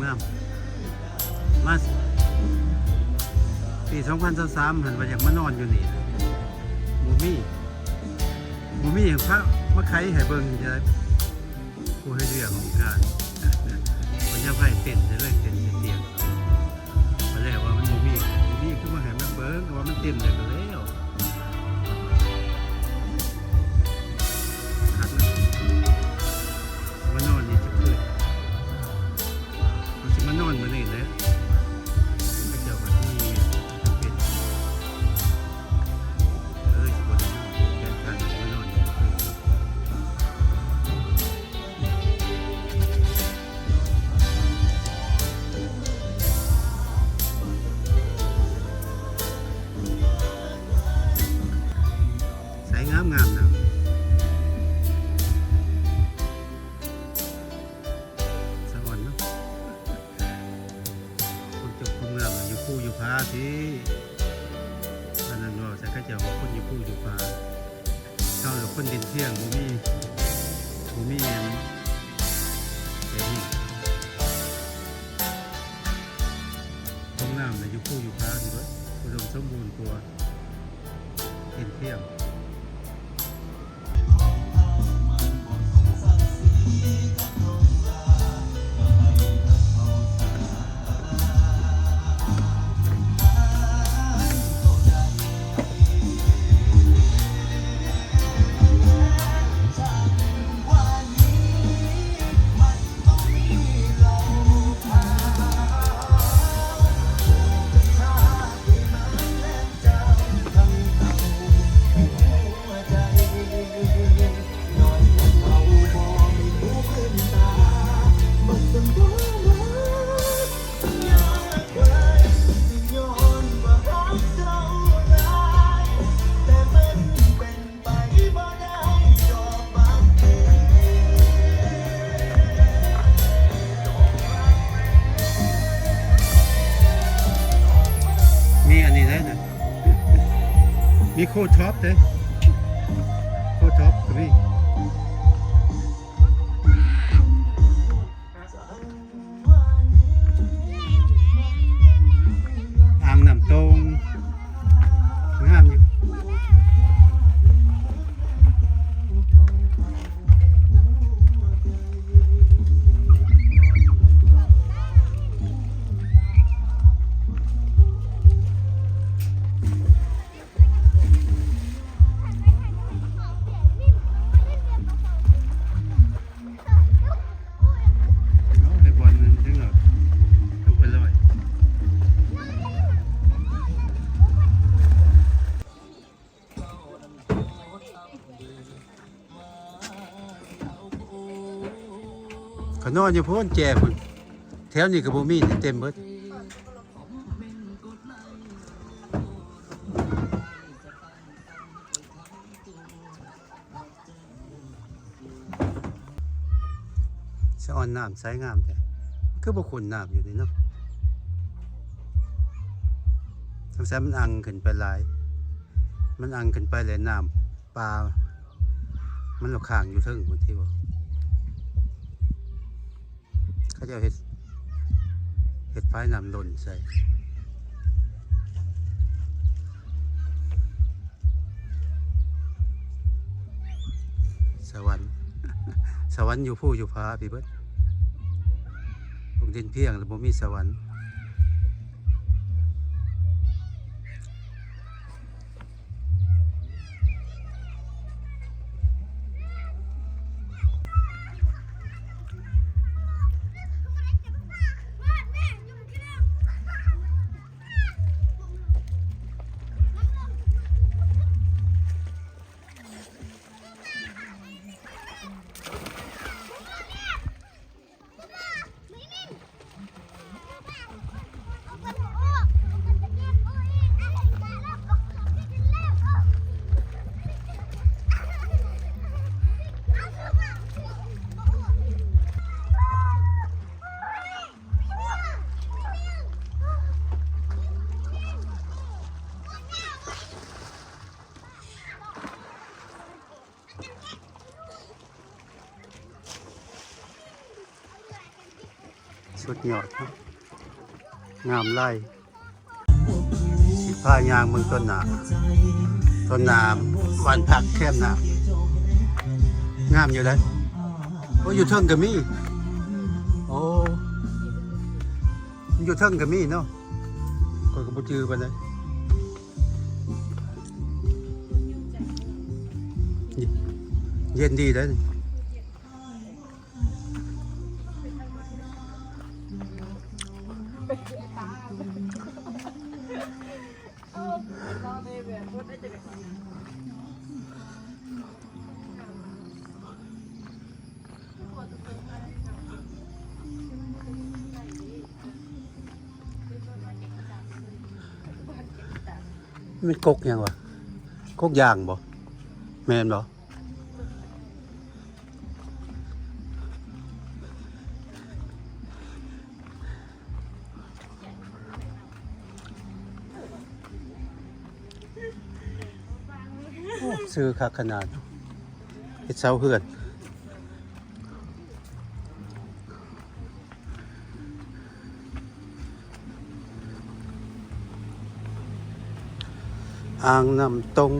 ງາມ ມາປີສອງພັນຊາວສາມຫັ້ນວ່າຢາກມານອນຢູ່ນີ້ ບໍ່ມີ ບໍ່ມີຫຍັງພາມາໄຂໃຫ້ເບິ່ງ ຜູ້ໃຫ້ເລືອກຂອງການ ເພິ່ນຢາກໃຫ້ເຕັ້ນ ກໍເລີຍເຕັ້ນໃສ່ຕຽງ ກໍແລ້ວວ່າມັນບໍ່ມີ ບໍ່ມີຄືມາໃຫ້ມາເບິ່ງ ວ່າມັນເຕັມແລ້ວກໍແລ້ວ ຄັກນະ ມານອນນີ້ຈັກຄືນ ວ່າຊິມານອນມື້ນີ້ແຫຼະ ເຂົາເຈົ້າກໍມີເປັນ ເອີ ຊິບໍ່ໄດ້ນອນ ແຜນການຊິມານອນນີ້ຄືນ ໃສງາມໆນະ ສະອອນເນາະ ຄວາມຈົບຄວາມງາມຢູ່ພູຢູ່ຜາຕິ ອັນນັ້ນເວົ້າໃສ່ເຂົາເຈົ້າວ່າຄົນຢູ່ພູຢູ່ຜາ ເຮົາລະຄົນດິນພຽງ ບໍ່ມີ ບໍ່ມີອັນ ແບບນີ້ ຄວາມງາມນະຢູ່ພູຢູ່ຜາຊິເບິດ ອຸດົມສົມບູນກວ່າດິນພຽງ. ມີອັນນີ້ໄດ້ນະ ມີໂຄທັອບເດ້ ໂຄທັອບກໍມີ. ອ່າງນ້ຳຕົງ ງາມຢູ່. ເອົາ ໃຫ້ບ່ອນໜຶ່ງເຖິງເອົາ ຕ້ອງໄປລອຍ ເຂົານອນຢູ່ພຸ້ນ ແຈພຸ້ນ ແຖວນີ້ກໍບໍ່ມີ ເຕັມເບິດ. ສະອອນນ້ຳໃສງາມແທ້ ຄືບໍ່ຂຸ້ນນ້ຳຢູ່ນີ້ເນາະ ສົງໄສມັນອັ່ງຂຶ້ນໄປຫຼາຍ ມັນອັ່ງຂຶ້ນໄປແລ້ວນ້ຳປ່າມັນລະຄ້າງຢູ່ເທິງພຸ້ນຕິບໍ. ເຂົາເຈົ້າເຮັດ ເຮັດຝາຍນ້ຳລົ້ນໃສ່ ສະຫວັນ ສະຫວັນຢູ່ພູຢູ່ຜາພີ້ເບິດ ພວກດິນພຽງລະບໍ່ມີສະຫວັນ. ເ ສຸດຍອດເນາະ ງາມຫຼາຍ. ຊິພາຍ່າງເບິ່ງຕົ້ນໜ້າ ຕົ້ນໜ້າບ້ານພັກແຄມນ້ຳ ງາມຢູ່ເດ້. ໂອ້ ຢູ່ເທິງກໍມີ. ໂອ້ ຢູ່ເທິງກໍມີເນາະ ຂ້ອຍກໍບໍ່ຈື່ປານໃດ. ເຢັນດີເດ້. ແມ່ນກົກຫຍັງວະ? ກົກຢາງບໍ່? ແມ່ນບໍ່? ໂອ້ ຊື່ຄັກຂະໜາດ ເຮັດເສົາເຮືອນ. ອ່າງນ້ຳຕົງ.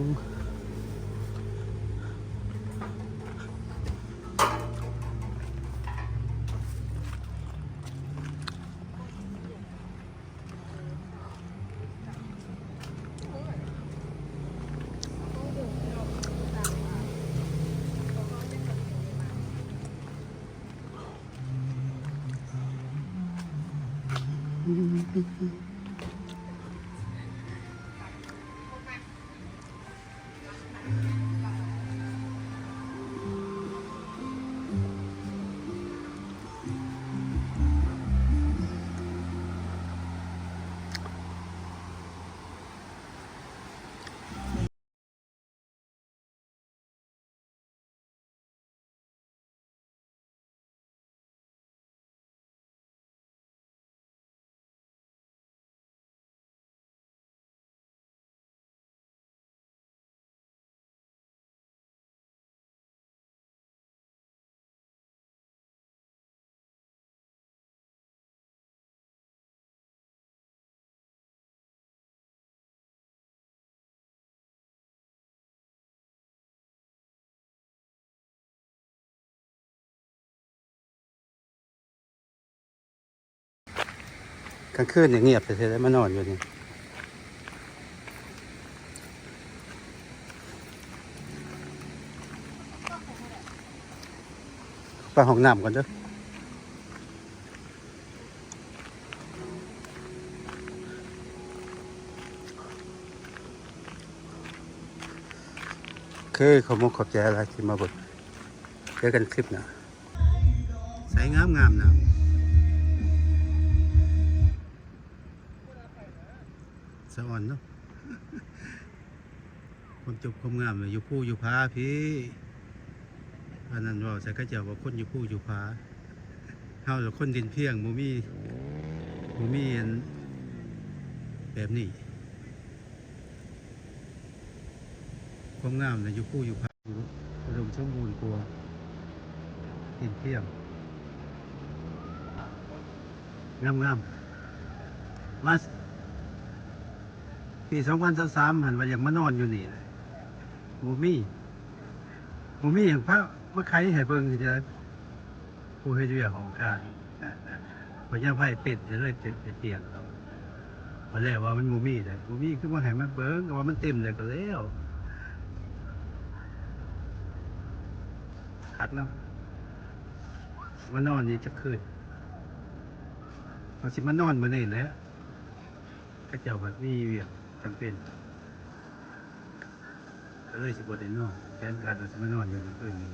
ກາງຄືນນີ້ງຽບແທ້ໆ ມານອນຢູ່ນີ້. ໄປຫ້ອງນ້ຳກ່ອນເດີ້. ໂອເຄ ຂອບມຸກຂອບໃຈຫຼາຍທີ່ມາເບິ່ງ. ເຈີກັນຄລິບໜ້າ. ໃສງາມໆ ນະ ສະອອນເນາະ. ຄວາມຈົບຄວາມງາມຢູ່ພູຢູ່ຜາພີ້. ອັນນັ້ນເວົ້າໃສ່ເຂົາເຈົ້າວ່າຄົນຢູ່ພູຢູ່ຜາ. ເຮົາລະຄົນດິນພຽງ ບໍ່ມີ ບໍ່ມີອັນແບບນີ້. ຄວາມງາມນະຢູ່ພູຢູ່ຜາ ອຸດົມສົມບູນກວ່າ ດິນພຽງ ງາມໆ. ມາ ປີສອງພັນຊາວສາມຫັ້ນວ່າຢາກມານອນຢູ່ນີ້ແຫຼະ ບໍ່ມີ ບໍ່ມີຫຍັງ ພາມາໄຂໃຫ້ເບິ່ງຊິໄດ້. ຜູ້ເຮັດວຽກຫ້ອງການ ພະຍາໄພເປັນ ເລີຍໄປທ່ຽງເຂົາ ບັດແລ້ວວ່າມັນບໍ່ມີໃດ ບໍ່ມີຄືບໍ່ໃຫ້ມາເບິ່ງ ກໍວ່າມັນເຕັມແລ້ວກໍແລ້ວ. ຄັກນຳ ມານອນນີ້ຈັກຄືນ ເຮົາຊິມານອນມື້ນີ້ແຫຼະ. ເຂົາເຈົ້າບັດມີວຽກຈຳເປັນ ກໍເລີຍຊິບໍ່ໄດ້ນອນ ແຜນການວ່າຊິມານອນຢູ່ຄືນນີ້.